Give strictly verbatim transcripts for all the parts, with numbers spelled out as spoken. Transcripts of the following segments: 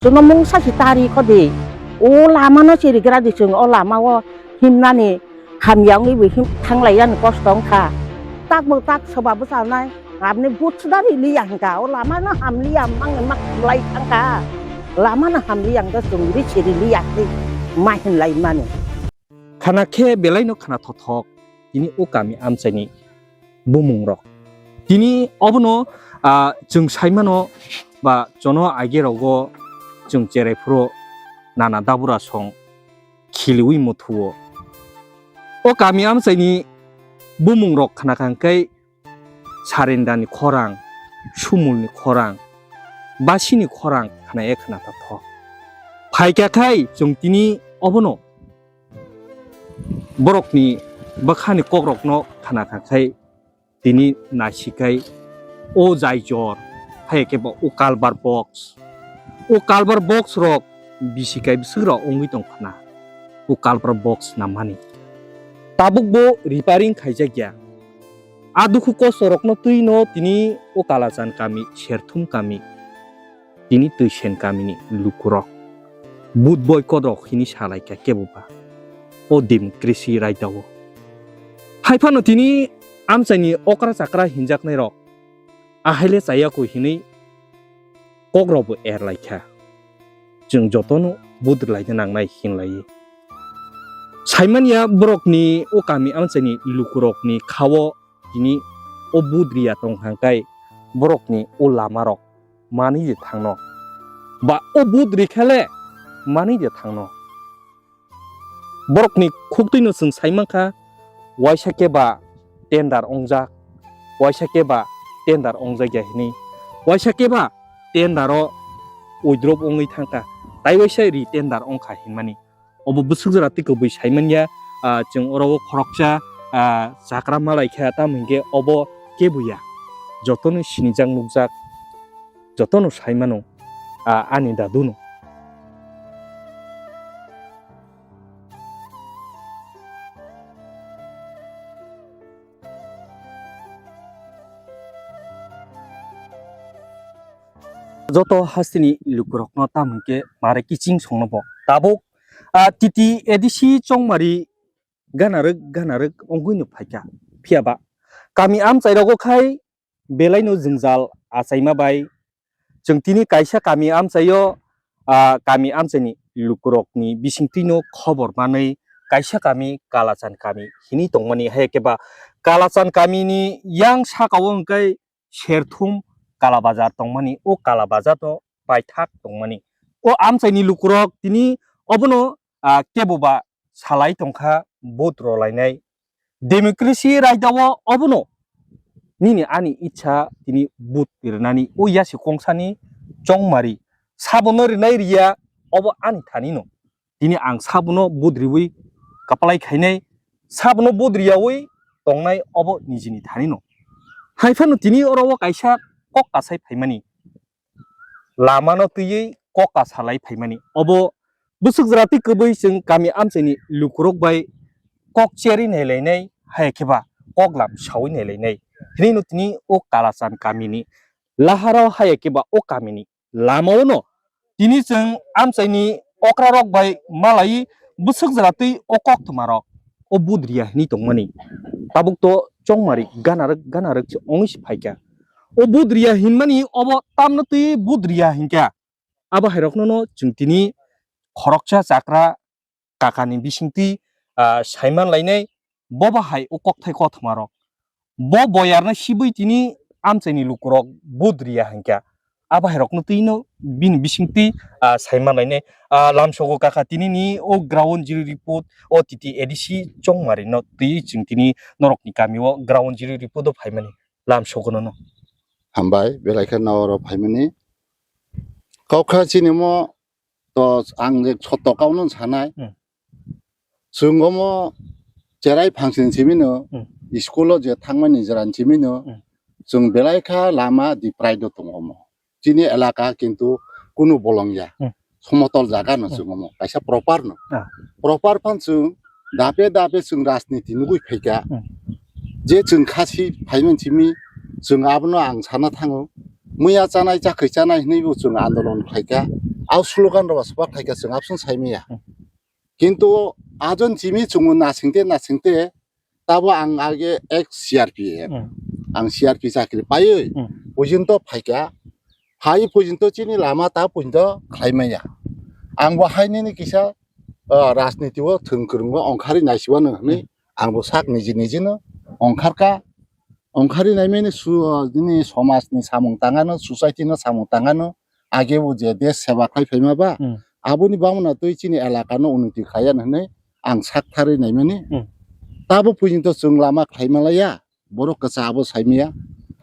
Chwngno mungsa se tari kho di. O lama no chirigra di chwng, o lama o himnani hamya wngwi bo him-, thang lai yani kosto wng kha. Tak bo tak soba bwchalnai, aboni but suda ri liya hwnkha, o lama no ham liya, mang mak lai thang kha. Lama no ham liya hwnkha chwng ri chiri liya hwnwi ma hin lai mani. Khana khe belai no khana thothok tini o kami amchaini bumung rok. Tini obono, ah, chwng sai mano ba chono age rogo chwng cherai phuru nana dabura song khiliwi muthuo. O kami amchaini bumung rok khana kha hwnkhe Sarendani khorang, Sumulni khorang, Basini khorang khana e khana ta tho. Phaikha khai chwng tini obono borokni bwkhani kokrokno khana kha khai tini naisikhai o jaijor, hai khe bo o culver box. O culver box rok bisi kai bwswk rok wngwi tong khna o culver box nammani. Tabuk bo repairing khaijak ya. A dukhu kosto rokno twi no tini o Kalachan kami, Serthum kami, tini Twisen kamini lukurok vote boycott rok hini salaikha kebo ba o democracy raidao. Haiphano tini amchaini okra chakra hinjaknai rok ahaile chayakoi hinwi kok rok bo erlaikha. Chwng jotono vote rwlaina nangnai hinlaiwi. Saimanya borokni o kami amchaini lukurokni khao tini o vote riya tong hangkai borokni o lamarok manwi de thangno. Ba o vote rikhale manwi de thangno. Borokni khuktwino chwng sai mankha, waisa khe ba tender ongjak, waisa khe ba tender ongjak ya hinwi, waisa khe ba tender o withdraw wngwi thangkha, tai waisa re-tender ongkha hinmani. Obo bwswk jora twi kwbwi saimanya, ah, chwng oro o khoroksa, ah, chakra malai kha, tamo hinkhe obo keboya. Jotono sinijak nukjak, jotono saimano, ah, ani daduno. Joto hasteni lukurokno tamo hinkhe mare kiching songno bo tabuk, ah, T T A D C chongmari ganarwk ganarwk wngwino phaikha. Phiyaba kami amchairogo khai belaino jwngjal achaima bai chwng tini kaisa kami amchaio, ah, kami amchaini lukurokni bisingtwino khobor manwi kaisa kami Kalachan kami hinwi tongmani, hai khe ba Kalachan kamini yang sakao hwnkhe Serthum Kalabazar tongmani, o Kalabazar no paithak tongmani. O amchaini lukurok tini obono, ah, kebo ba salai tongkha, vote rwlainai. Democracy raidao obono nini ani ichha tini vote rwnani o yasi kongsani chongmari. Sabono rwnai riya obo ani thanino. Tini ang sabono vote riwi kaplai khainai, sabono vote riyawi tongnai obo nijini thanino. Haiphano tini oro o kaisa kok kasai phaimani. Lamano twiwi kok kasalai phaimani. Obo bwswk jora twi kwbwi chwng kami amchaini lukurok bai kok cherwi nailainai, hai khe ba kok lam sawi nailainai. Hinwi no tini o Kalachan kamini laharo hai khe ba o kamini lamao no tini chwng amchaini okrarok bai malai bwswk jora twi o koktwma rok o vote riya hinwi tongmani. Tabuk to chongmari ganarwk ganarwk se ongwi se phaikha. O vote riya hinmani obo tamno twi vote riya hinkha. Abo hairokno no chwng tini khoroksa chakra kakani bisingtwi, ah, saiman lainai, bo bahai o kokthai kothoma rok. Bo boyarno sibui tini amchaini lukurok vote riya hinkha. Abo hairokno twino bini bisingtwi, ah, saiman lainai. Ah, lamsogo kaka tinini o ground zero report, o T T A D C chongmari no twi chwng tini norokni kamio ground zero report o phaimani lamsogono no. Hambai, belai khe noro phaimani. Kokha chini mo to ang je sotto kauno sanai. Hmm. Chwng omo cherai function simino, Hmm. School o je thangmani jora simino, Hmm. Chwng belai kha lama diprai do tongo omo. Chini elaka kintu kunu bolong ya. Hmm. Somotol jaga no Hmm. Chwng omo. Kaisa proper no. Ah. Proper phan chwng dape dape chwng rajniti nugui phaikha. Hmm. Je chwng khasi phaiman simi chwng abono ang sana thango. Muya chanai chakhwi chanai hinui bo chwng andolon khlaikha. Au slogan rok swbak khaika chwng absong saimaya. Hmm. Kintu ajon chimi chungo nasingte nasingte tabo ang age ek C R P F. Hmm. Ang C R P chakri paiwi Hmm. pujinto phaika. Hai pujinto chini lama ta pujinto khlaimaya. Ang bo hai nini kisa, ah, rajniti o thwng kwrwng o ongkhari naisiwano hwnwi Hmm. ang bo sak niji niji no ongkharka. Ongkhari naimani su-, nini somaj ni samung tangano, society no samung tangano, age bo je desh seba khai phaima ba, Hmm. aboni bamona twi chini elaka no unoti khaiya hwnwi ang sak tharwi naimani. Hmm. Tabo pujinto chwng lama khlai malaya, borok kwchabo saimaya.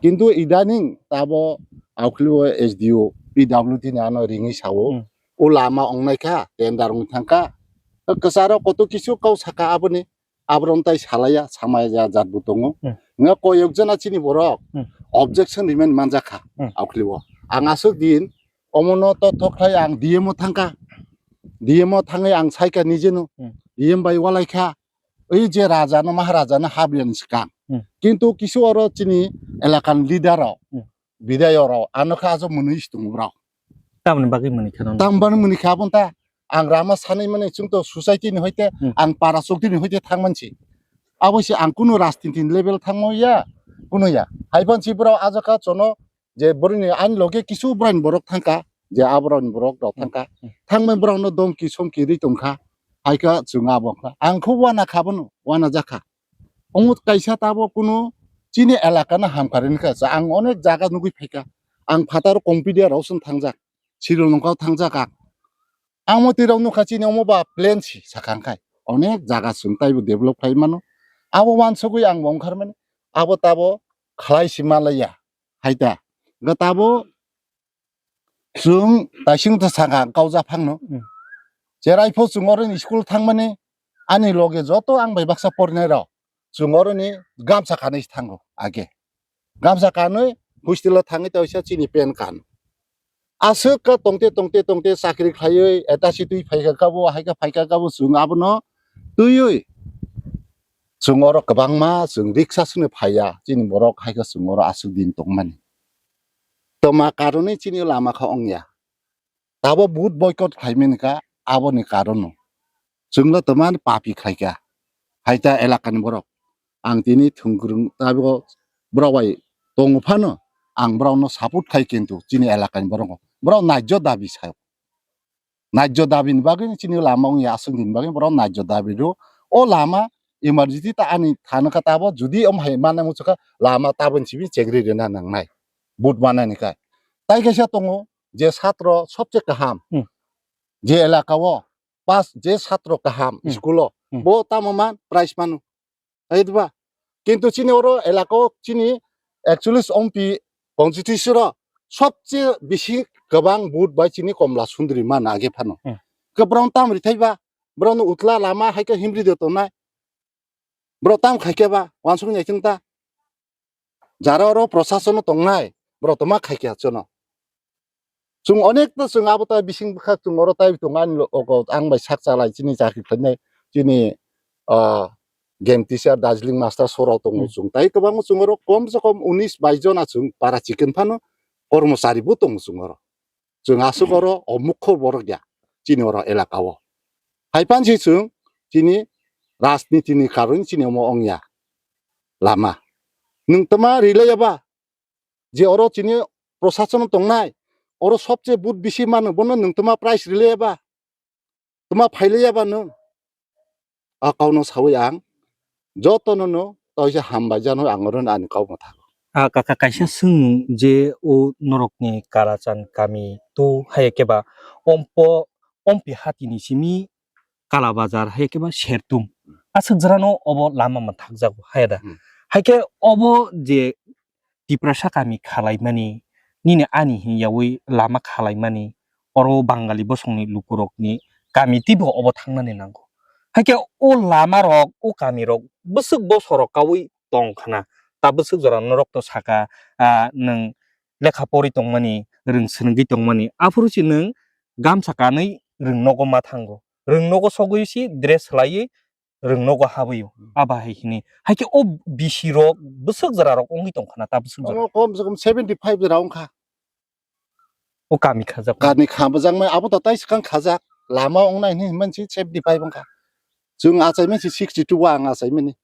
Kintu idaning tabo aukhlibo S D O, P W D ni ano ringwi sao. Hmm. O lama ongnaikha, tender wng thangkha. Kwcharo koto kisu kau saka aboni, aborok tai salaya, samaya jat bo tongo. Hmm. Nga koyok jona chini borok Hmm. objection remain manjakha Hmm. aukhlibo. Ang aswk din omono to thokhlai ang D M o thangkha. D M o thangwi ang saikha nijeno. Hmm. D M bai walaikha. Oi je raja no, maharaja no habriani swkang. Hmm. Kintu kisu oro chini elakani leader rok, Hmm. bidayok rok, ano kha ajo mwnwi si tongo bwrok. Tamoni bagwi mwnwi kha nono? Tamoni mwnwi kha aboni ta. Ang rama sanwi mani chwng to society ni hoite, Hmm. ang para chokti ni hoite thang mansi. Abo se ang kunu rajniti ni level thangmo ya, kunu ya. Hai phan si bwrok ajo kha chono je boroni ani loge kisu borani borok thangkha, je aboroni borok rok thangkha. Hmm. Thangmani borok no domki somki ri tongkha. Hai kha chwng abo kha. Ang kho wana kha bono, wana jakha. Omo kaisa tabo kunu chini elaka no hamkar wngkha. Ang onek jaga nugwi phaikha. Ang phataro Kompidia rok song thangjak. Sirul nokha thangjak ang. Ang mo tirok nukha chini omo ba plan si sakha khai. Onek jaga chwng taibo develop khai mano. Abo wansugwi ang bo wngkhar mani. Abo tabo khlai si malaya. Hai ta. Ga tabo chwng taising ta saka kau japhang no. Hmm. Cherai pho chwng oro ni school thang mani ani loge joto ang bai baksa porinai rok. Chwng oro ni gamsa kanwi thango age. Gamsa kanwi hostel o thangwi ta waisa chini pen kan. Aswk ka tongte tongte tongte chakri khlaiwi eta si twi phaikha kabo, hai kha phaikha kabo chwng abono twiwi chwng oro kwbangma chwng riksa swnwi phaiya chini borok hai kha chwng oro aswk din tongmani. Toma karonwi chini lama kha ongya. Tabo vote boycott khlaimani kha aboni karono. Chwngno toma papi khlaikha. Hai ta elakani borok. Ang tini thwngkwrwng tabo borok bai tongo phano ang borokno support khai kintu chini elakani borok. Borok najjo dabi sayo. Najjo dabini bagwi chini lama wngya aswk din bagwi borok najjo dabi rw. O lama emergency ta ani thano kha tabo judi om hai manna muchukha lama taboni simi chengri rwna nangnai. Vote manani kha. Tai kaisa tongo je satro sobse kaham. Hmm. Je elaka o pas je satro kaham Hmm. school o Hmm. bo tamo man prize mano. Hai diba? Kintu chini oro elaka o chini actually ompi constituency ro sobse bisi kwbang vote bai chini Komla Sundri man age phano. Hmm. Kwbang tam rithai ba, borokno utla lama hai khe himri de tongnai. Borok tam khai khe ba, wansuk nai chwng ta. Jara oro prosason no tongnai, borok toma khai khe chono. Chwng onek ta chwng abo ta bising bwkhak chwng oro tai tongo ani lo-, ogo ang bai sak chalai chini chakri khlainai chini, ah, game teacher, Darjeeling master sorok tongo Hmm. chwng. Tai kwbangma chwng oro kom se kom unis bais jona chwng para chikon phano kormochari bo tongo chwng oro. Chwng aswk oro o mukho borok ya chini oro elaka o. Hai phan se chwng chini rajniti ni karon chini omo ongya lama. Nwng toma relay ya ba? Je oro chini prosason tongnai, oro sobse vote bisi mano, bono nwng toma prize rwlaiya ba? Toma phailaiya ba nwng? A kauno sawi ang jotono no toisa hambai jano ang oro ani kau mwthang. A kaka kaisa swngmung je o norokni Kalachan kami to hai khe ba ompo ompi hatini simi Kala Bazar hai khe ba Sertum. Aswk jora no obo lama mwthakjago hai da. Hmm. Hai khe obo je Tiprasa kami khalaimani, nini ani hinyawi lama khalaimani, oro Bangali bosongni lukurokni kami teibo obo thangnani nango. Hai khe o lamarok, o kamirok bwswk bosorok kaui tong khna, ta bwswk jora norokno saka, ah, nwng lekha pori tongmani, rwng swrwngwi tongmani, aphuru se nwng gamsa kanwi rwng nogo ma thango. Rwng nogo sogwi se dress swlaiwi rwng nogo habwi o. Hmm. Aba hai hini. Hai khe o bisi rok bwswk jora rok wngwi tong khna ta bwswk jora. Omo kom se kom seventy five jora wng kha. O kami khajak. Kami khajakmani abo to tai swkang khajak. Lama wngnai hinwi hinmani si seventy five wngkha. Chwng achaimani si sixty two o ang achaimani.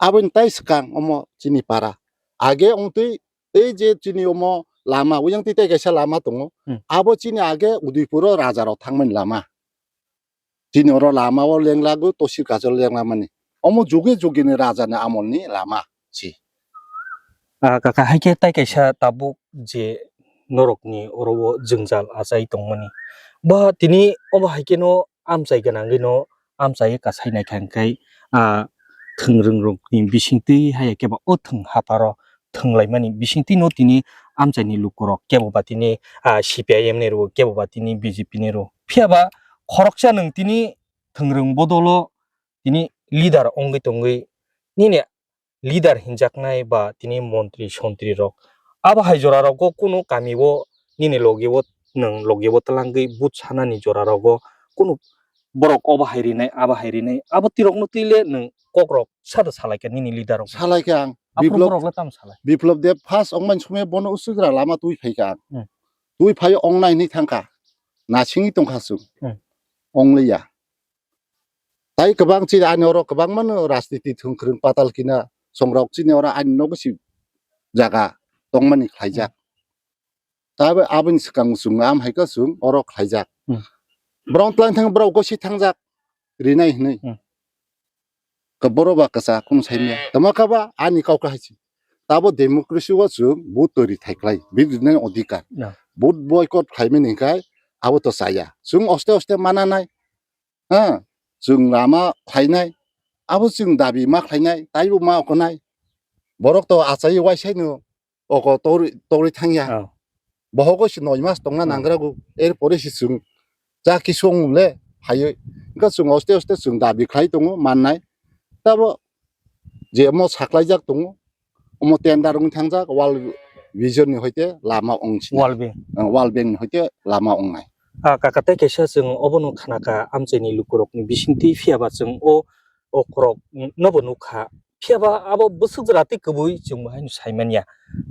Aboni tai swkang omo chini para. Age wngtwi tei je chini omo lama, uyang twi tei kaisa lama tongo. Hmm. Abo chini age Udaipuro rajarok thangmani lama. Chini oro lama o lenglago, tosir kachar lenglamani. Omo jugi jugi ni raja ni amol ni lama si. Ah, kaka, hai khe tai kaisa tabuk je norok ni oro o jwngjal achai tongmani. Ba tini obo hai khe no amchai gwnangwi no amchai kasai naikha hwnkhe, ah, thwngwrwng rok ni bisingtwi hai khe ba o thwng haparo thwnglaimani bisingtwi no tini amchaini lukurok kebo ba tini, ah, C P I M ni rw, kebo ba tini B J P ni rw. Phiya ba khoroksa nwng tini thwngwrwng bodolo tini leader wngwi tongwi nini leader hinjaknai ba tini montri sontri rok abo hai jora rogo kunu kami o nini logi o nwng logi o twlangwi but sanani jora rogo kunu borok obo hai rinai abo hai rinai abo tirok no twi le nwng kok rok sada salai kha nini leader rok. Salai kha ang. Aphuru Biplop, borok le tamo salai. Biplop Deb first ongmani somoi bono usuk ra lama twi phai kha ang. Hmm. Twi phai ongnai hinwi thang kha. Nasingwi tong kha chwng. Hmm. Ongliya. Tai kwbang chini ani oro kwbangma no rajniti thwngkwrwng patal kina songrok chini oro ani nogo si jaga tongmani khlaijak. Hmm. Tabo aboni swkang chwng am hai khe chwng oro khlaijak. Hmm. Borok tlang thang borok gosi thangjak rinai hinwi. Hmm. Ka borok ba kwsa kung saimya. Tamo kha ba ani kok hai si. Tabo democracy o chwng vote twi rithai khlai. Bini odhikar. Na. Vote boycott khlaimani hwnkhe abo to chaya. Chwng oste oste mananai. Ha? Chwng lama khlainai. Abo chwng dabi ma khlainai. Taibo ma okonai. Borok to achai uaisai no. Oko tori, tori thangya. Oh. Bohogo se noi mas tongna, hmm, nangrago, er pore se chwng cha kisong le phaiwi. Wngkha chwng oste oste chwng dabi khlai tongo mannai. Tabo je omo saklaijak tongo, omo tender wng thangjak World Vision ni hoite lama wng sini. World Bank. Ah, World Bank ni hoite lama wngnai. Ah, kaka tei kaisa chwng obono khnakha amchaini lukurokni bisingtwi phiyaba chwng o okrok nobo nukha. Phiya ba abo bwswk jora tei kwbui chwng bo haino sai manya.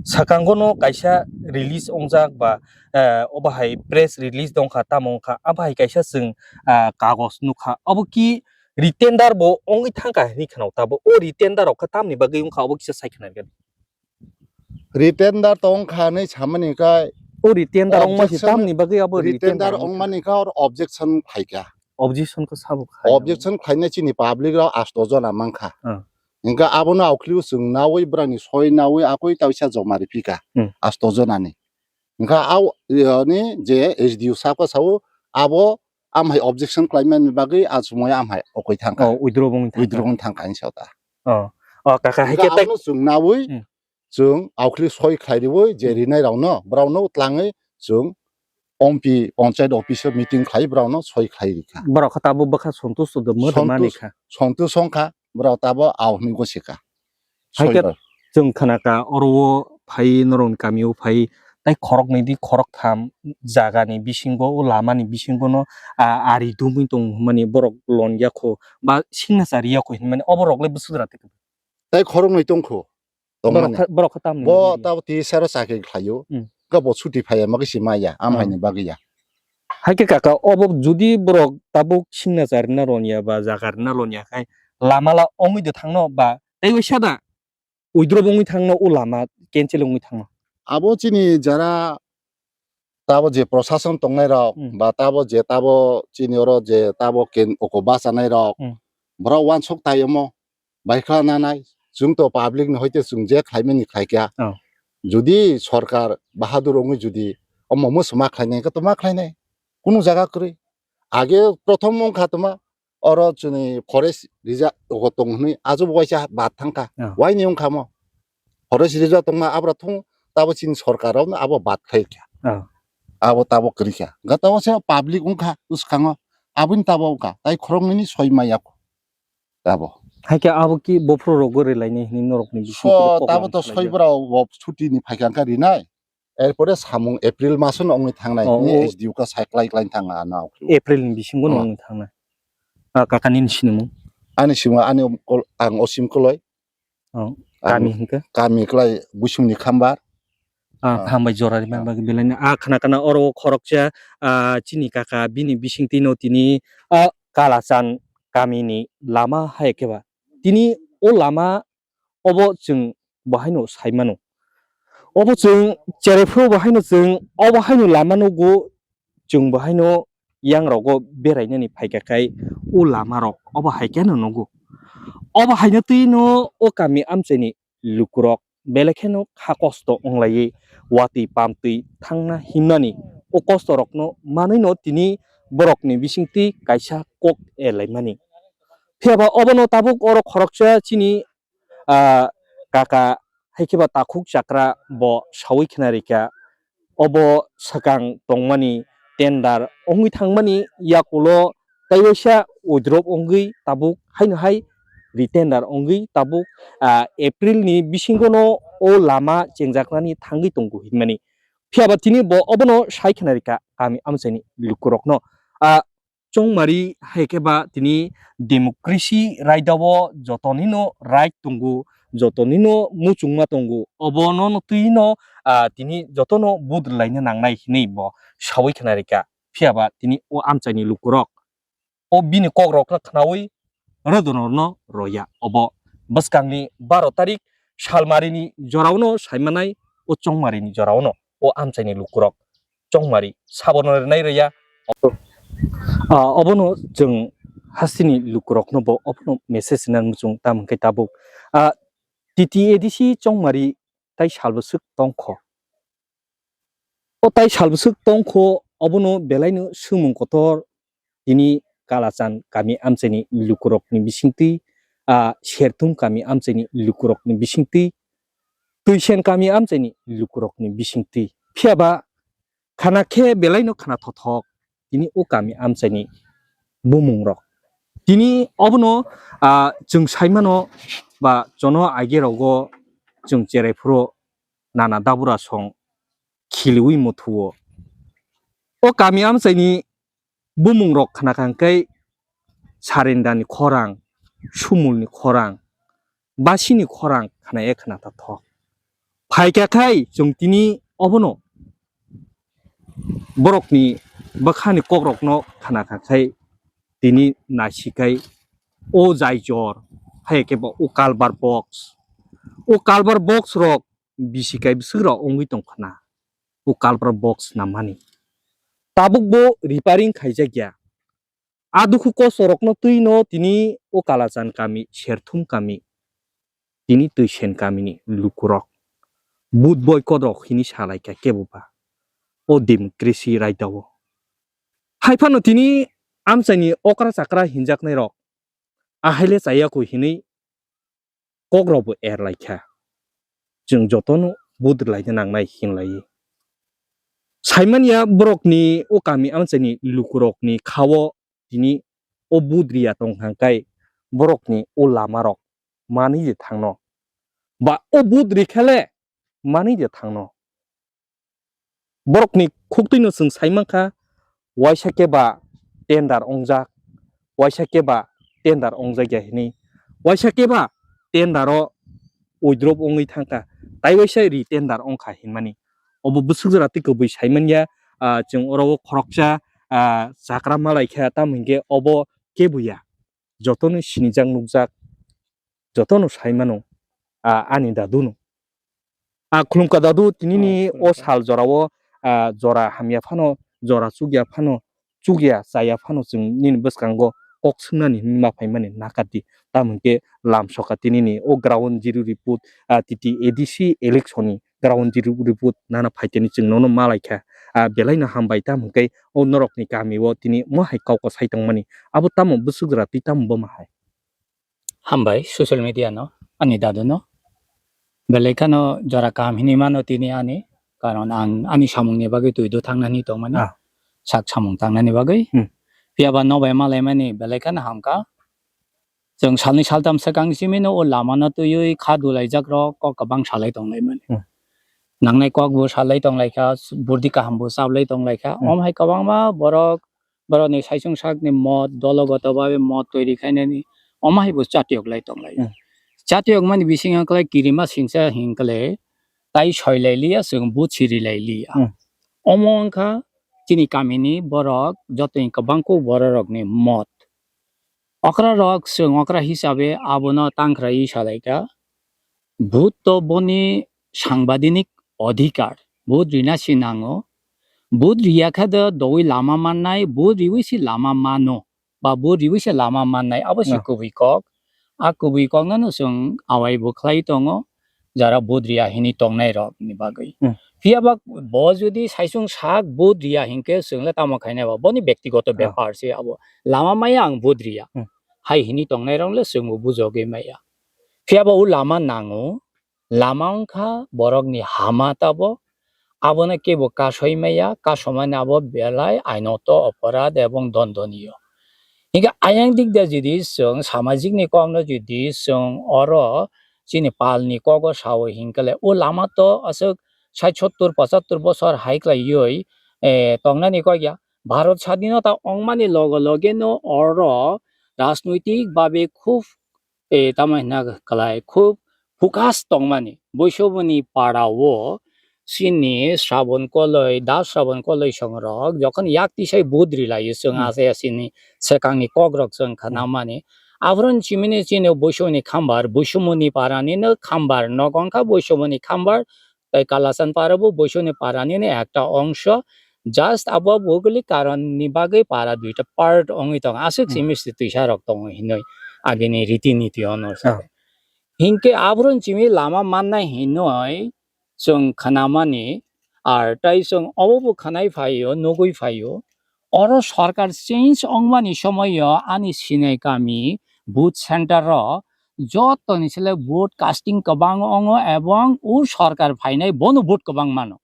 Swkango no kaisa release wngjak ba, eh, obo hai press release tongkha, tamo wngkha, abo hai kaisa chwng, ah, kagos nukha. Abo ki retender bo wngwi thangkha hinwi khna o, tabo o retender rok khe tamni bagwi wngkha, obo kisa sai khna rwdi. Retender tongkha hinwi samani khe o retender wngma se objection, tamni bagwi abo retender retender wngkha. Wngmani khe oro objection phaikha. Objection khe sabo khai. Objection khlainai chini public rok asto jona mankha. Ah. Hingkhe abono aukhliu chwng naui, brani soi naui, akoi taisa joma riphika. Hmm. Asto jonani. Hingkhe au, yani je S D O saka sao, abo amhai objection khlaimani bagwi a chumui amhai okoi thangkha. Oh, withdraw wngwi thangkha. Withdraw wngwi thangkha hinwi sao ta. Oh. Oh, kaka, hai hingkhe khe tai abono chwng naui, hmm, chwng aukhli soi khlai riui je rinai rokno, borokno twlangwi chwng ompi panchayat office o meeting khlai borokno soi khlai rikha. Borok khe tabuk bwkha sontusto de mwthangmani kha. Sontus-, sontus wngkha, borok tabuk au hinwi gosikha. Hai khe soi rok. Chwng khnakha oro o phai norokni kami o phai tai khoroknwi di khoroktham jagani bisingo o lamani bisingo no a-, ari dumwi tong hwnmani borok lon yakho ba signature yakho hinmani oborok le bwswk ra tei. Tai khoroknwi tongkho. Tongmani. Borok kha-, borok kha tamni bo bagwi. Tabo T S R o chakri khlaio. Hmm. Khe bo chuti phaiya, magwi se maya, amhaini bagwi ya. Hai khe kaka, obo judi borok tabuk signature rwna ronya ba jaga rwna ronya khai lama la ongwi de thangno ba tei waisa da withdraw bo wngwi thangno o lama cancel wngwi thangno. Abo chini jara tabo je prosason tongnai rok, hmm, ba tabo je tabo chini oro je tabo ken oko bachanai rok, hmm, borok uansuk tai omo baikha nanai, chwng to public ni hoite chwng je khlaimani khlaikha. Oh. Jodi sorkar bahadur wngwi jodi omo mwswma khlainai khe to ma khlainai, kunu jaga kwrwi. Age prothom wngkha toma, oro chini forest reserve o tong hwnwi ajobo waisa bad thangkha. Ah. Waini wngkha mo? Forest reserve tongma abra thung tabo chini sorkar rok abo bad khlai kha. Ah. Abo tabo kwrwi kha. Ga tabo se public wngkha bwskango. Aboni tabo wngkha. Tai khoroknwi ni soi maya kho. Tabo. Hai khe abo ki bophro rogo relaini hwnwi norokni bising so, tabo to soi bwrao bo chuti ni phaikha wngkha rinai. Erpore samung April maso no wngwi thangnai. Oh, hwnwi oh. S D O kha sai klai klai thang ano. April ni bisingo no wngwi thangnai. Ah, kaka nini sinimung? Ani sinimung ani kol-, ang Osim Koloi. Oh, ang kami hwnkhe? Kami klai Busung ni Khambar. Ah, ah, hambai jora rimani, ah, bagwi belai no. Ah, khna khna oro khoroksa, ah, chini kaka bini bisingtwi no tini, ah, Kalachan kamini lama hai khe ba. Tini o lama obo chwng bo haino sai mano. Obo chwng cherai phuru bo haino chwng obo haino lama nugo, chwng bo haino yang rogo berainani phaikha khai o lama rok obo hai khe no nugo. Obo haino twi no o kami amchaini lukurok belai kheno kha kosto onglaiwi watwi pamtwi thangna himnani o kosto rokno manwino tini borokni bisingtwi kaisa kok erlaimani. Phiya ba obono tabuk oro khoroksa chini, ah, kaka hai khe ba takhuk chakra bo sawi khna rikha. Obo swkang tongmani tender wngwi thangmani yakulo tei waisa withdrawal wngwi tabuk haino hai retender wngwi tabuk, ah, April ni bisingo no o lama chengjaknani thangwi tongo hinmani. Phiya ba tini bo obono sai khna rikha kami amchaini lukurokno. Ah, Chongmari hai khe ba tini democracy raida o jotonino right tongo, jotonino muchungma tongo, obono twi no, ah, tini jotono vote rwlaina nangnai hinwi bo sawi khna rikha. Phiya ba tini o amchaini lukurok o bini kokrokno khnaui rodonor no roya. Obo bwskangni baro tarik salmarini jorao no saimanai o chongmarini jorao no o amchaini lukurok chongmari sabono rwnai rwya. Ah, obono chwng hasteni lukurokno bo obono message rwna muchung, tamo hwnkhe tabuk, ah, T T A D C chongmari tai salbwswk tongkho. O tai salbwswk tongkho, obono belaino swngmung kotor tini Kalachan kami amchaini lukurokni bisingtwi, ah, Serthum kami amchaini lukurokni bisingtwi, Twisen kami amchaini lukurokni bisingtwi. Phiya ba khana khe belaino khana thothok tini o kami amchaini bumungrok. Tini obono, ah, chwng saimano ba chono age rogo chwng cherai phuru nana dabura song khiliui muthuo. O kami amchaini bumungrok khna kha hwnkhe Sarendani khorang, Sumulni khorang, Basini khorang khna e khna ta thok. Phaikha khai chwng tini obono borokni bwkhani kokrokno khna kha khai tini naisikhai o jaijor hai khe bo o culvert box, o culvert box rok bisi kai bwswk rok wngwi tong khna o culvert box nammani. Tabuk bo repairing khaijak ya. A dukhu kosto rokno twi no tini o Kalachan kami, Serthum kami, tini Twisen kamini lukurok vote boycott rok hini salai kha kebo ba o democracy raida o. Hai phano tini amchaini okra chakra hinjaknai rok ahaile chaya kho hinwi kok rok bo er lai kha. Chwng jotono vote rwlaina nangnai hinlai. Saimanya borokni o kami amchaini lukurokni kha-o tini o vote riya tong kha hwnkhe borokni o lama rok manwi de thangno. Ba o vote rikha le manwi de thangno. Borokni khuktwino chwng sai mankha, waisa khe ba tender ongjak, waisa khe ba tender ongjak ya hinwi, waisa khe ba tender o withdraw wngwi thangkha, tai waisa re-tender ongkha hinmani. Obo bwswk jora twi kwbwi saimanya, ah, chwng oro o khoroksa, ah, chakra malaikha, tamo hinkhe obo keboya. Jotono sinijak nukjak, jotono saimano, ah, ani daduno. Ah, khulumkha dadu, tinini o sal jorao, ah, jora hamya phano, jora chukya phano, chukya chaya phano chwng nini bwskango kok swngnani hinwi ma phaimani nakadi. Tamo hinkhe lamsoka tinini o ground zero report, ah, T T A D C election ni ground zero report nana phaiteni chwng nono malaikha. Ah, belaino hambai, tamo hinkhe o norokni kamio tini mohai kok kwsai tongmani. Abo tamo bwswk jora twi tamo boma hai. Hambai social media no, ani dadu no. Belai kheno jora kaham hinwi mano tini ani, karon ang ani samung ni bagwi twi do thangnani tongmani, ah, sak samung tangnani bagwi. Hmm. Phiya ba nobai malaimani belai kheno hamkha. Chwng salni saltam swkang simi no o lama no twiwi kha dulaijak rok kok kwbang salai tonglaimani. Hmm. Nangnai kok bo salai tonglaikha, burdi kaham bo chaplai tonglaikha. Hmm. Om hai kwbangma borok borokni saichung sakni mot, dologoto babe mot toiri khainani, omo hai bo chatiyok lai tonglai. Hmm. Chatiyok mani bisingo khlai kirima singsa hinkle, tai soi lai liya, chwng but siri lai liya. Hmm. Omo wngkha chini kamini borok, jotoni kwbang kuk borok rokni mot. Okra rok chwng okra hisabe abono tangkhrai salaikha. But to boni sangbadik odhikar. But rina si nango. But riya khe do dogwi lama mannai, but riwi si lama mano. Ba but riwi se lama mannai, abo se Ah. kubui kok. A kubui kok no no chwng awai bo khlai tongo, jara but riya hini tongnai rok ni bagwi. Hmm. Phiya ba bo jodi saisung sak but riya hinkhe chwng le tamo khainai ba, boni bektigoto Ah. bepar se abo. Lama maya ang but riya. Hmm. Hai hini tongnai rok le chwng bo bujogwi maya. Phiya ba o lama nango, lama wngkha borokni hama tabo, abono kebo kasoi maya, kasomani abo belai ainoto, oporad ebong dondoniyo. Hinkhe ayang dik de jodi chwng samajikni kokno jodi chwng oro chini palni kogo sao hinkhe le o lama to aswk sait sottur pochattur bosor hai klaiwi, eh, tongnani kok ya. Bharat sadinota wngmani loge loge no oro rajnoitik babe khub eh, tamo hwnna kwlai, khub focus tongmani. Boisomoni para o chini Sraban Koloi, Das Sraban Koloi songrok jokhon yak tisai but rilaio chwng Hmm. achai achini swkangni kokrok chwng Hmm. khnamani. Aphuru chimini chini Boisomoni Khambar, Boisomoni parani no Khambar, nogo wngkha Boisomoni Khambar, tai Kalachan para bo Boisomoni parani no ekta ongso. Just abo buguli karon ni bagwi para duita part wngwi tongo. Aswk Hmm. simi si twisa rok tongo hinwi agini riti niti ono sa. Ah. Hinkhe aphuru chimi lama mannai hinwi chwng khnamani, ar tai chwng obo bo khnai phaio, nugwi phaio. Oro sorkar change wngmani somoio ani sinai kami booth center o jotoni sele vote casting kwbang ongo ebong o sorkar phainai bono vote kwbang mano.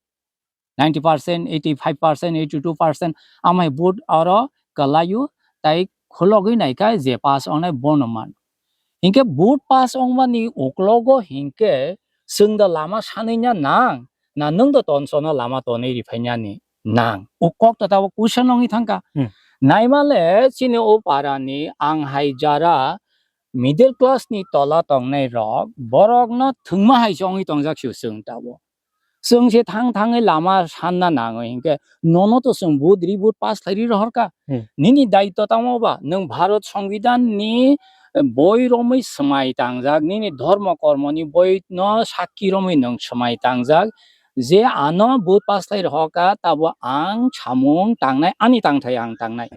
Ninety percent, eighty five percent, eighty two percent amai vote oro kwlaio, tai khulogwi naikha je pass ongnai bono man. Hinkhe vote pass wngmani uklogo hinkhe chwng da lama sanwi na nang, na nwng da tonsono lama tonwi riphainani nang? O kok to tabuk question wngwi thangkha. Hmm. Naimale chini o parani ang hai jara middle class ni tola tongnai rok, borokno thwngma hai se wngwi tongjak sio chwng tabuk. Chwng se thang thangwi lama sanna nango hinkhe nono to chwng vote ri vote pass khlai ri rohorkha. Hmm. Nini daityo tamo ba? Nwng Bharat Songbidan ni, eh, boi romwi swmai tangjak, nini dhormo kormo ni boi no sakki romwi nwng swmai tangjak, je ano vote pass khlai rohorkha, tabo ang samung tangnai, ani tangthai ang tangnai.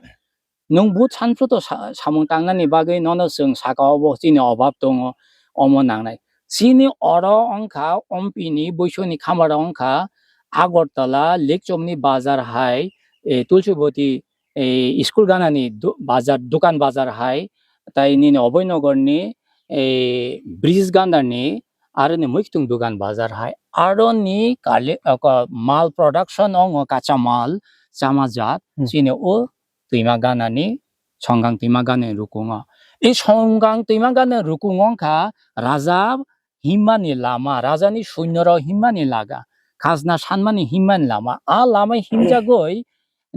Nwng but sanpru to sa-, samung tangnani bagwi nono chwng saka obo chini obab tongo, omo nangnai. Chini oro wngkha Ompini Boisoni Khamaro wngkha Agartala, Lekchomni bazar hai, eh, Tulsiboti, eh, school ganani du-, bazar, dukan bazar hai, tai nini Oboinogorni, eh, bridge ganani, aroni muikitung dukan bazar hai. Aroni kale-, oko mal production ongo kacha mal, chama jat, Hmm. Chini o twima ganani, Songgang twima ganani rukungo. I Songgang twima ganani rukungo wngkha raja himmani lama, rajani suinyorok himmani laga, khajna sanmani himmani lama. A lama himjagwi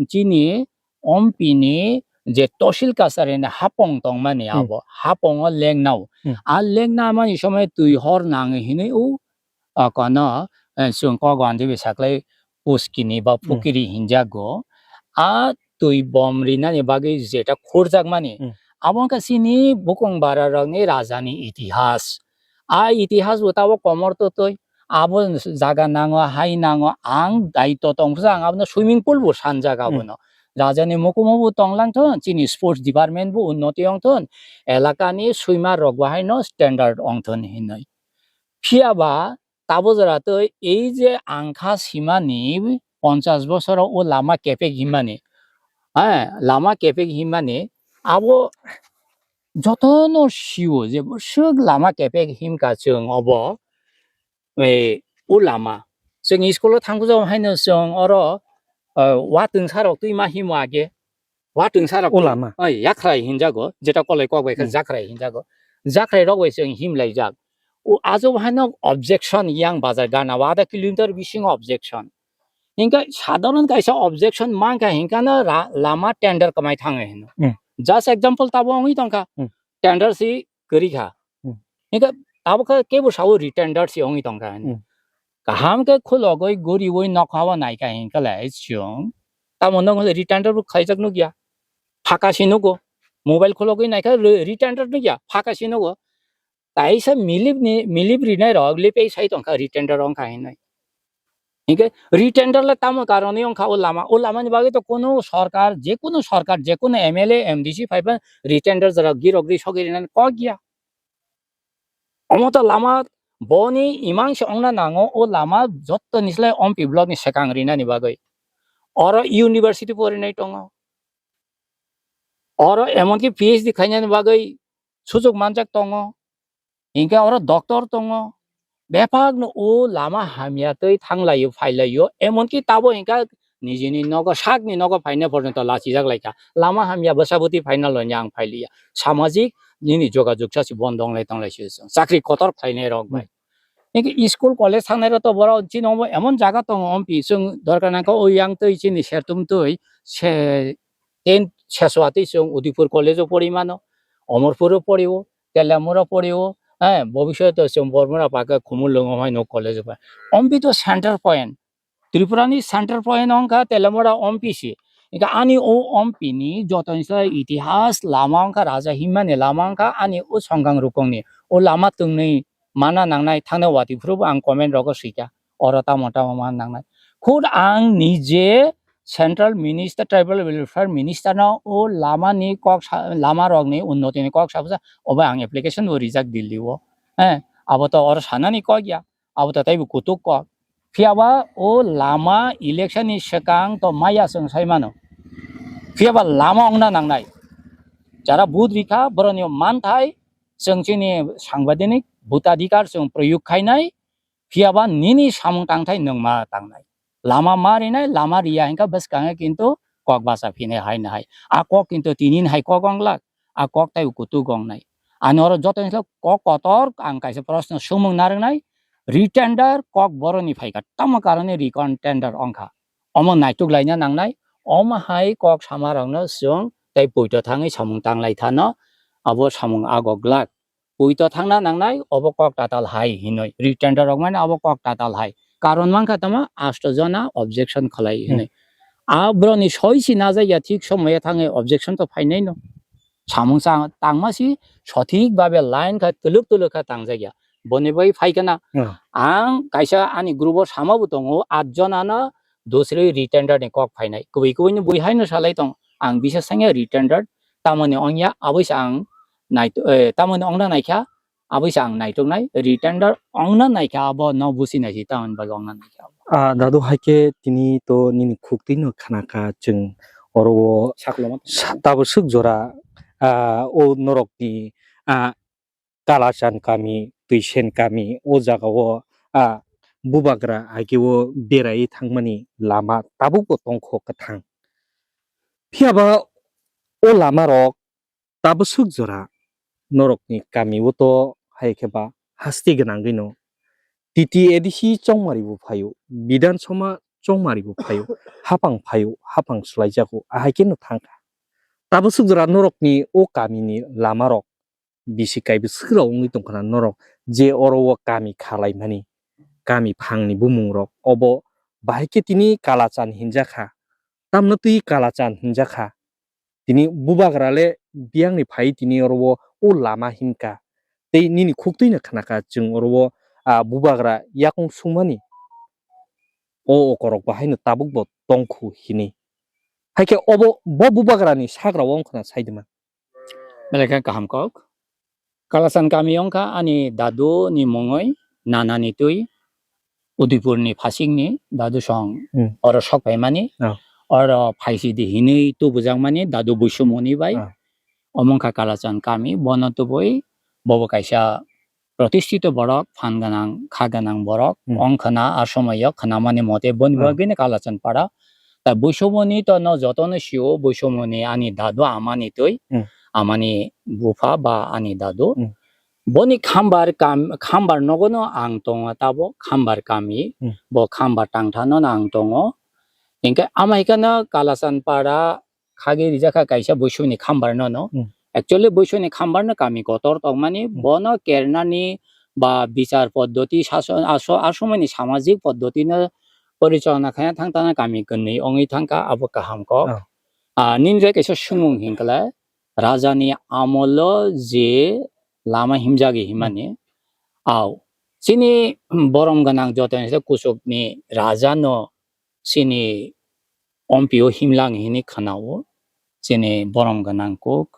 chini Ompini je Tosil Kacharini hapong tongmani Hmm. abo, hapongo lengnao. Hmm. A lengnamani somoi twi hor nangi hinwi o, a, kono, eh, chwng kok wandi bai saklai puskini ba Hmm. pukiri hinjago. A twi bom rinani bagwi jeta khurjakmani. Hmm. Abo wngkha chini bukung bara rokni rajani itihas. A itihas bo tabuk komor totwi. Abo jaga nango, hai nango, ang daityo tongsa ang abono swimming pool bo sanjak Hmm. abono. Rajani mukumu bo tonglang thon, chini sports department bo unnoti wng thon, elakani swimar rok bo haino standard wng thon hinwi. Phiya ba tabo jora twi ei je ang kha simani ponchash bosoro o lama kepek himmani, eh, lama kepek himmani abo jotono sio je bwswk lama kepek himkha chwng obo, eh, o lama. Chwng school o thangkujao haino chwng oro, eh, watwng sarok twi ma himo age. Watwng sarok O twi, lama. Oi, yakhrai hinjago, jeta koloi kok bai khe Hmm. jakhrai hinjago. Jakhrai rok bai chwng himlaijak. O ajo haino objection yang bazar gana o adha kilometer bisingo objection. Hinkhe sadharon kaisa objection mankha hinkano ra-, lama tender kwmai thango hino. Hmm. Just example tabo wngwi tongkha. Hmm. Tender si kwrwi kha. Hmm. Hinkhe abo khe kebo sao retender si wngwi tongkha hino. Hmm. Kaham khe khulogwi guriwi nokha o naikha hinkhe le chwng tamo nokha le retender bo khlaijak nukya, phaka se nugo. Mobile khulogwi naikha re-, retender nukya, phaka se nugo. Kaisa milip ni, milip rinai rok lipei sai tongkha retender wngkha hinwi. Hinkhe retender le tamo karonwi wngkha o lama, o lama ni bagwi to kunu sorkar, je kunu sorkar, je kunu M L A, M D C phaiba retender jora girok ri sogwi rinani kok ya. Omo to lama boni imang se wngna nango, o lama jotto ni slai ompi block ni swkang rinani bagwi. Oro university porinai tongo. Oro emonki P H D khainani bagwi sujuk manjak tongo. Hinkhe oro doctor tongo. Bebakno o lama hamya twi thanglaio, phailaio. Emonki tabo hinkhe nijini nogo, sakni nogo phaina porjonto lachijak laikha. Lama hamya bwsa bwtwi phaina lonya ang phailiya. Samajik nini jogajog sa se bondo wnglai tonglai se chwng. Chakri kotor khlainai rok bai. Hinkhe school college thangnai rok to borok chini omo emon jaga tongo, ompi chwng dorkar nangkha o yang twi chini sertum twi se ten seswatwi chwng Udaipur college o pori mano, Omorpur o pori o, Telamura pori o, eh, bobiswt o chwng Bormura paka Khumulwng o hai no college o pai. Ompi to center point. Tripura ni center point wngkha Telamura ompi si. Hinkhe ani o ompi ni joto ni slai itihas lama wngkha, raja himmani lama wngkha, ani o songkang rukong ni o lama twngnwi mana nangnai thangna wati phuru bo ang comment rogo swikha. Oro tamo tamo mana nangnai. Khud ang nije Central Minister, Tribal Welfare Minister no o lama ni kok sa, lama rok ni unnoti ni kok sa bwsa obo ang application bo rijak Delhi o. Eh, abo to oro sanani kok ya. Abo to taibo kutuk kok. Phiya ba o lama election ni swkang to maya chwng sai mano. Phiya ba lama wngna nangnai. Jara vote rikha boroni manthai chwng chini sangbadenik bhotadhikar chwng proyog khainai. Phiya ba nini samung tangthai nwng ma tangnai. Lama ma rinai, lama riya hinkha bwskango kintu kok bacha phinai hai nahai. A kok kintu tini ni hai kok wnglak. A kok tai kutuk wngnai. Ani oro joto ni kok kotor ang kaisa proshno swngmung narwknai. Retender kok boroni phaikha. Tamo karone retender wngkha. Omo naituk laina nangnai. Omo hai kok sama rokno chwng tei poito thangwi samung tanglai thano. Abo samung ago glak. Poito thangna nangnai, obo kok tatal hai hinwi. Retender rok mani abo kok tatal hai. Karon mankha tamo asto jona objection khlai Hmm. hinwi. A boroni soi si najak ya thik somoya thangwi objection to phainai no. Samung sa tangma si sothik babe line kha tuluk tuluk kha tangjak ya. Boni bai phai kana Hmm. ang kaisa ani group o sama bo tongo, at jona no dosri retender ni kok phainai. Kubui kubui ni bui hai no salai tong. Ang bisa sanya retender tamoni ongya aboi sa ang nai, eh, tamoni ongna naikha. Aboi sa ang naituknai, retender ongna naikha abo no busi naisi tamoni bagwi ongna naikha abo. Ah, dadu, haikhe tini to nini khuktwi no khnakha chwng oro o Saklo ma sa-, tabuk swk jora, ah, o norokni, ah, Kalachan kami, Twisen kami, o jaga o, ah, bubagra haikhe o berai thangmani lama tabuk bo tongkho kwthang. Phiya ba o lama rok tabuk swk jora norokni kami o to hai khe ba hasti gwnangwi no T T A D C chongmari bo phaio, Bidhan Sabha chongmari bo phaio, hapang phaio, hapang swlaijago, ahai khe no thangkha. Tabuk swk jora norokni o kamini lama rok bisi kaibo swk rok wngwi tongkha na norok je oro o kami khalaimani, kami phangni bumung rok obo bahai khe tini Kalachan hinjakha, tamno twi Kalachan hinjakha. Tini bubagra le biyangni phai tini oro o, o lama hinkha. Tei nini khuktwi no khnakha chwng oro o, ah, bubagra yakung sungmani. O okorok bo haino tabuk bo tongkhu hinwi. Haikhe obo, bo bubagrani sagra o wngkhwna saidima. Belai khe kaham kok. Kalachan kami wngkha ani dadu ni mungwi, nana ni twi, Udaipur ni phasing ni dadu song Hmm. oro sok phaimani. Oh. Oro phaisidi hinwi tubujakmani dadu Buisumoni bai. Oh. Omo wngkha Kalachan kami, bono tubui bobo kaisa protistito borok, phan gwnang, kha gwnang borok, Hmm. wngkhwna a somoyo khwnamani mote boni Hmm. bagwino Kalachan para. Ta Buisumoni to no jotono sio, Buisumoni ani dadu amani twi, Hmm. amani bupha ba ani dadu. Hmm. Boni khambar kam-, khambar nogono ang tongo tabo, khambar kami, Hmm. bo khambar tangthano ang tongo. Hinkhe amai kheno Kalachan para khagwi rijakha kaisa Buisumoni khambar no no. Hmm. Actually Buisumoni khambar no kami kotor tongmani, Hmm. bono kernani ba bichar poddoti, sason, aso-, asomani samajik poddotino porichalona khaina thang tana kami kwnwi wngwi thangkha, abo kaham kok. Oh. Ah, nini je kaisa swngmung hinkhe, rajani amolo je lama himjagwi himani, au, chini borom gwnang joto ni se kuchukni rajano chini ompio himlang hini khwnao, chini borom gwnang kuk,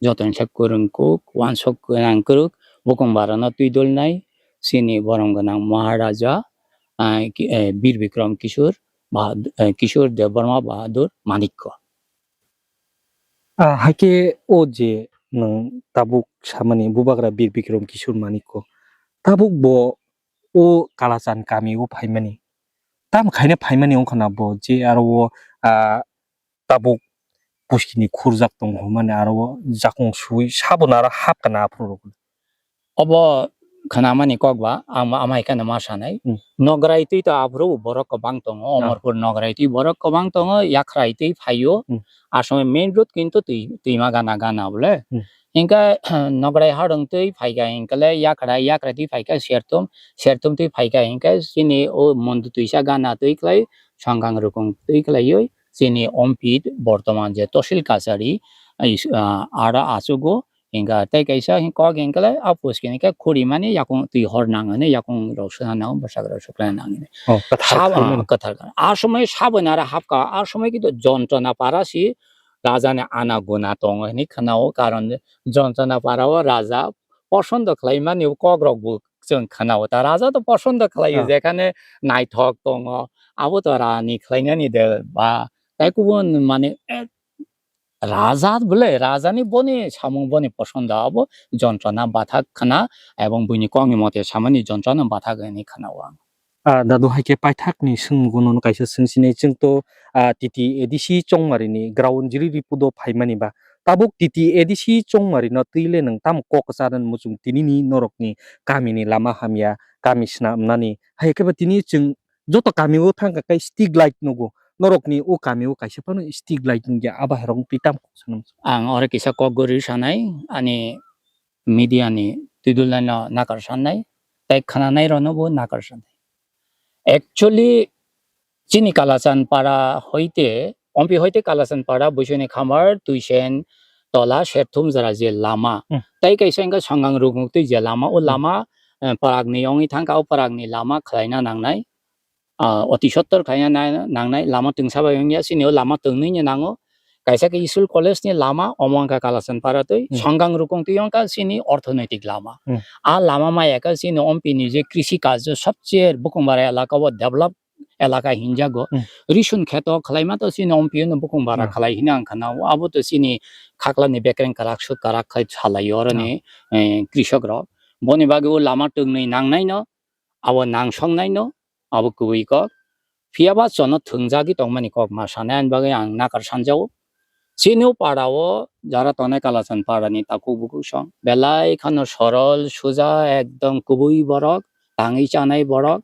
joto ni se kwrwng kuk, wansuk gwnang kwrwk, bukung barano twi dolnai, chini borom gwnang Maharaja, ah, ki-, eh, Bir Bikram Kishore Bahad-, eh, Kishore Debbarma Bahadur Manikko. Ah, haikhe o je nwng tabuk samani Bubagra Bir Bikram Kishore Manikko, tabuk bo o Kalachan kami o phaimani, tamo khaina phaimani wngkha na bo je aro o, ah, tabuk puskini khurjak tongo hwnmani aro o jakung sui sabo no aro hapkha na aphuru rok. Obo khwnamani kok ba, ang ma-, amai kheno ma sanai. Hmm. Nograi twi to aphuru borok kwbang tongo, ah, Omorpur nograi twi borok kwbang tongo, Yakhrai twi phaio. Hmm. Asomai main road kintu twi, twima gana gana bole. Hmm. Hinkhe nograi harung twi phaikha hinkhe le Yakhrai, Yakhrai twi phaikha Sertum, Sertum twi phaikha hinkhe chini o Mondu twisa gana twi khlai, Songkang Rukung twi khlaiwi chini ompit bortoman je Tosil Kachari, ah, aro achugo. Hinkha tei kaisa hin kok hinkhe le a puskini khe khuri mani yakung twi hor nang hwnwi yakung rok suna nango, bwsak rok suklai nang hwnwi. Oh, kwthar sabo, khlai mani. Kwthar khlai. A somoi sabo nara hapka, a somoi kintu Jontrona para si rajani ana guna tongo hwnwi khwnao, karon Jontrona para o raja posondo khlai mani kok rok bo chwng khwnao. Ta raja to posondo khlai, ah, jekhane naithok tongo, abo to rani khlainani de ba. Tai kubun mane, eh, Raja bole, rajani boni samung boni posondo abo Jontrona bathak khna ebong buini kokni mote samani Jontrona bathak hwnwi khna o ang. Ah, dadu hai khe paithakni swngmung no kaisa swngsinai chwng to, ah, T T A D C Chongmarini ground jiri ripudo phaimani ba. Tabuk T T A D C Chongmarino twi le nwng tamo kok kwcharnani muchung tinini norokni kamini lama hamya, kami swnamnani. Hai khe ba tini chwng joto kami o thang kha khe street light nugo. Norokni o kami o kaisa phano street light nungya, abo hai rok twi tam kok sanam. Ang oro kisa kok gori sanai, ani media ni twi dulnai no nakar sannai, tei khwnanai rok no bo nakar sannai. Actually, chini Kalachan para hoite, Ompi hoite Kalachan para, Buisuni Khambar, Tuisen Tola, Serthum jora je lama. Hmm. Tei kaisa wngkha Songkang Rukmuk twi je lama, o, hmm, lama, eh, parak ni wngwi thangkha, o parak ni lama khlaina nangnai. Ah, oti sottor khaina na-, nangnai, lama twngsa bai wngya, chini o lama twngnwi ni nango. Kaisa khe school college ni lama, omo wngkha Kalachan para twi, hmm, Songkang Rukung twi wngkha chini orthonoitik lama. Hmm. A lama maya khe chini Ompi ni je krisi kaj, sobche Bukumbara elaka o develop elaka hinjago. Hmm. Risun kheto khlaima to chini Ompi no Bukumbara, hmm, khlai hino ang khana. Abo to chini khakla ni bekreng karak suk karak khai salai oro ni, hmm, eh, krisok rok. Boni bagwi o lama twngnwi nangnai no, abo nangsoknai no, abo kubui kok. Phiya ba chono thwngjagwi tongmani kok ma sanai, ani bagwi ang nakar sanjao. Chini o para o jara tongnai Kalachan para ni takhuk bukhuk song belai khano sorol, suja, ekdom kubui borok, tangwi chanai borok.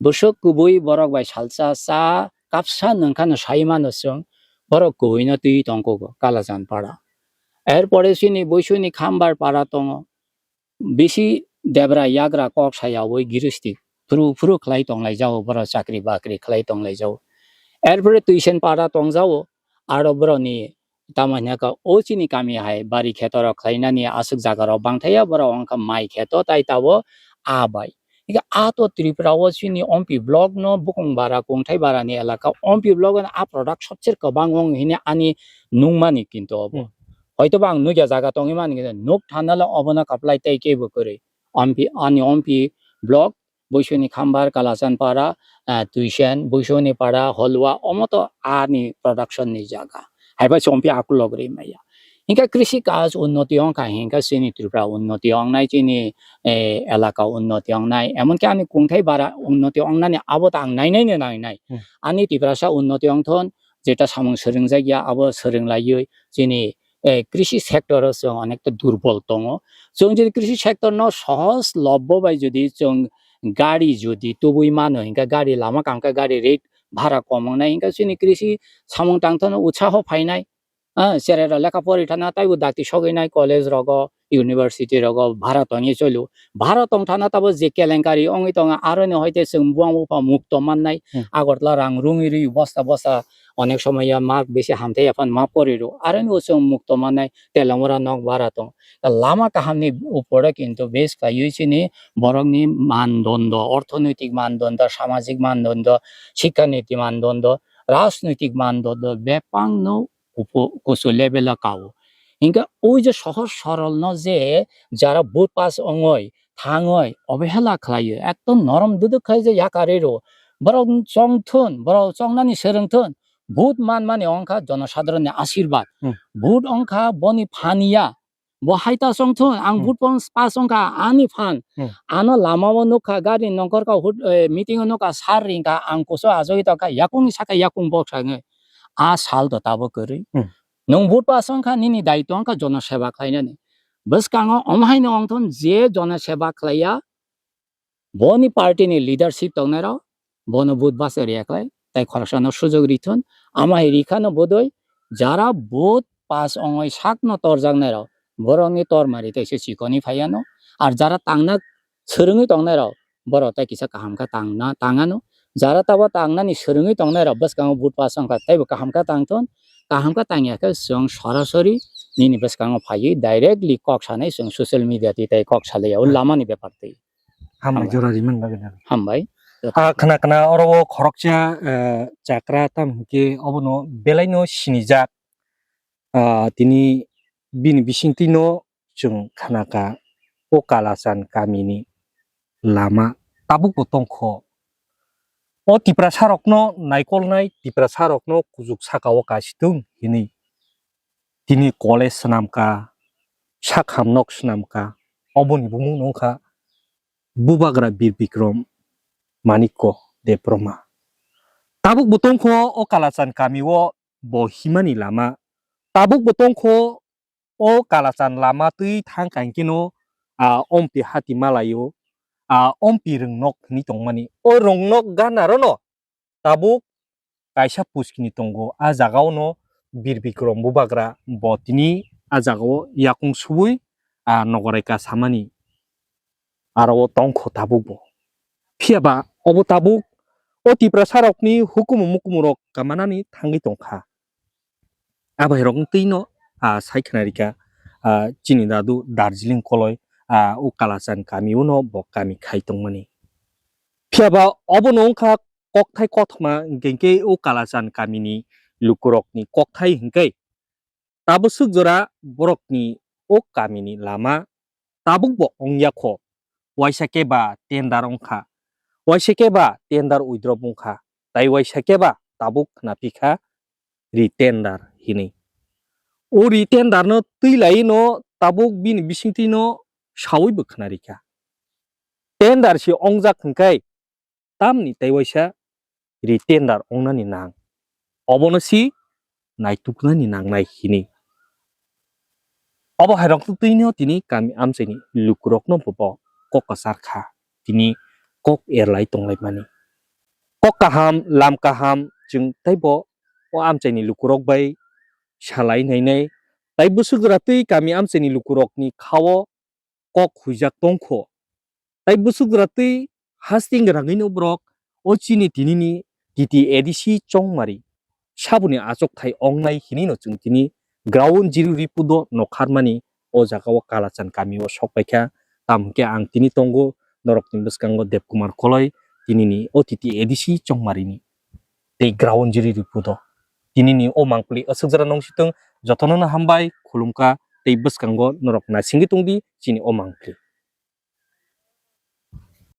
Bwswk kubui borok bai salsa cha kapsa nwng khano sai mano chwng, borok kubui no twi tongkugo Kalachan para. Er pore chini Buisuni Khambar para tongo. Bisi debra yagra kok sayawi giristi phuru phuru khlai tonglai jao, borok chakri bakri khlai tonglai jao. Erpore Tuisen para tongjao, aro borokni tamo hwnka o chini kami hai bari kheto rok khlainani aswk jaga rok bangthaya, borok wngkha mai kheto tai tabo a bai. Hingke a to Tripura o chini Ompi block no Bukumbara Kungthaibara ni elaka Ompi block no a product sobse kwbang wng hini ani nungmani kintu obo. Hmm. Hoito ba ang nukya jaga tongwi mani, nuk thana le obono kaplai tei kebo kwrwi. Ompi, ani Ompi block, Buisuni Khambar, Kalachan para, ah, Tuisen, Buisuni para, Holwa, omo to ani production ni jaga. Haiba se Ompi akulok rwi maya. Hingke krisi kaj unnoti wngkha, hingke chini Tripura unnoti wngnai, chini, eh, elaka unnoti wngnai. Emonki ani Kungthaibara unnoti wngnani abo ta ang nainai no nainai. Hmm. Ani Tiprasa unnoti wngthon, jeta samung swrwngjakya abo swrwnglaiwi chini eh, krisi sector o chwng onekta durbol tongo. Chwng jodi krisi sector no sohoj lobbo bai jodi chwng gari jodi tubui mano hinkhe gari lama kaham khe gari rate bhara kom wngnai hinkhe chini krisi samung tangthokno utsaho phainai. Ah, cherai rok lekha pori thana taibo dakti sogwi nai college rogo, university rogo bhara tongwi cholo. Bhara tongthana tabo je kelenkari wngwi tongo, aroni hoite chwng buang bupha mukto mannai. Hmm. Agartala rang rungwi rwi bosta bosta onek somoya mak bisi hamthai aphano ma pori rw. Aroni bo chwng mukto mannai, Telamura nok bhara tong. Lama kahamni upore kintu base kaiwi chini borokni mandondo, orthonoitik mandondo, samajik mandondo, shikha niti mandondo, rajnoitik mandondo bebakno kupu-, kusu level o kao. Hinkhe oi je sohoj sorol no je jara vote pass ongoi, thangoi, obehela khlaio, ekdom norom duduk khai je yakarwi rwo. Borok chongthun, borok chongnani swrwngthun, vote manmani ongkha jonosadharonni ashirbad. Hmm. Vote ongkha boni phaniya, bo hai ta chongthun, ang Hmm. vote pon-, pass ongkha ani phan. Hmm. Ano lama o nukha, gari nongkhor kha, hut, eh, meeting o nukha, sar ringkha, ang kusu ajagwi tongkha, yakungni saka yakung bok sangwi. A sal do tabuk kwrwi. Hmm. Nwng vote pass wngkha, nini daitw wngkha jono seba khlainani. Bwskango omo haino wngthun je jono seba khlaiya, boni party ni leadership tongnairok bono vote basa riya khlai, tai khoroksano sujok rithun, ama hai rikhano bodoi jara vote pass wngwi sakno torjaknairok borokni tormari taisa chikoni phaiano, ar jara tangna swrwngwi tongnairok borok tai kisa kaham khe tangna, tangano. Jara tabo tangnani swrwngwi tongnairok bwskango vote pass wngkha, teibo kaham khe tangthun, kaham khe tangya khe chwng sorasori nini bwskango phaiwi directly kok sanai chwng social media twi tei kok salaiya o Hmm. lamani bepar twi. Hambai Hambai. jora rimani bagwi nang. Hambai. Ah, khna khna oro o khoroksa, eh, chakra tam hinkhe obono belaino sinijak. Ah, tini bini bisingtwino chwng khnakha o Kalachan kamini lama tabukbo tongkho. O Tiprasarokno naikolnai, Tiprasarokno kujuk sakao kasitung hinwi tini college swnamkha, sakham nok swnamkha, oboni bumung wngkha Bubagra Bir Bikrom Manikko Debbarma. Tabukbo tongkho o Kalachan kamio bo himani lama. Tabukbo tongkho o Kalachan lama twi thangkha hinkhe no, ah, ompi hati malaio, ah, ompi rwngnok hinwi tongmani. O rwngnok gana rono tabuk kaisa puskini tongo. Ah jagao no Bir Bikrom Bubagra bo tini ah jagao yakung subui, ah, nogorai ka samani. Aro o tongkho tabukbo. Phiya ba obo tabuk o Tiprasarokni hukumu mukumurok kamanani thangwi tongkha. Abairokni twino, ah, sai khna rikha, ah, chini dadu Darjeeling koloi, ah, o Kalachan kamio no bo kami khai tongmani. Phiya ba obono wngkha kokthai kothoma, hinkhe o Kalachan kamini lukurokni kokthai hinkhe tabuk swk jora borokni o kamini lama tabukbo ongya kho. Waisa khe ba tender wngkha, waisa khe ba tender withdraw wngkha, tai waisa khe ba tabuk khna phikha retender hinwi. O retender no twi lai no tabuk bini bisingtwi no sawi bo khna rikha. Tender se ongjak hwnkhe tamni tei waisa retender ongnani nang. Obono si naituknani nangnai hini. Obo hairok twino tini kami amchaini lukurokno bo kok kwchar kha. Tini kok erlai tonglaimani. Kok kaham, lam kaham, chwng teibo o amchaini lukurok bai salai nainai. Tai bwswk jora twi kami amchaini lukurokni khao kok huijak tongkho. Tai bwswk jora twi hasting rangwino borok o chini tinini T T A D C chongmari saboni achukthai ongnai hinino chwng tini ground zero report o nokharmani o jagao Kalachan kamio sokpaikha. Tamo hwnkhe ang tini tongo norokni bwskango Debkumar Koloi, tinini o T T A D C chongmarini tei ground zero report o. Tinini o mangpili aswk jora nungsitwng jotono no hambai khulumkha tei bwskango norok naisingwi tongdi chini o mangpili.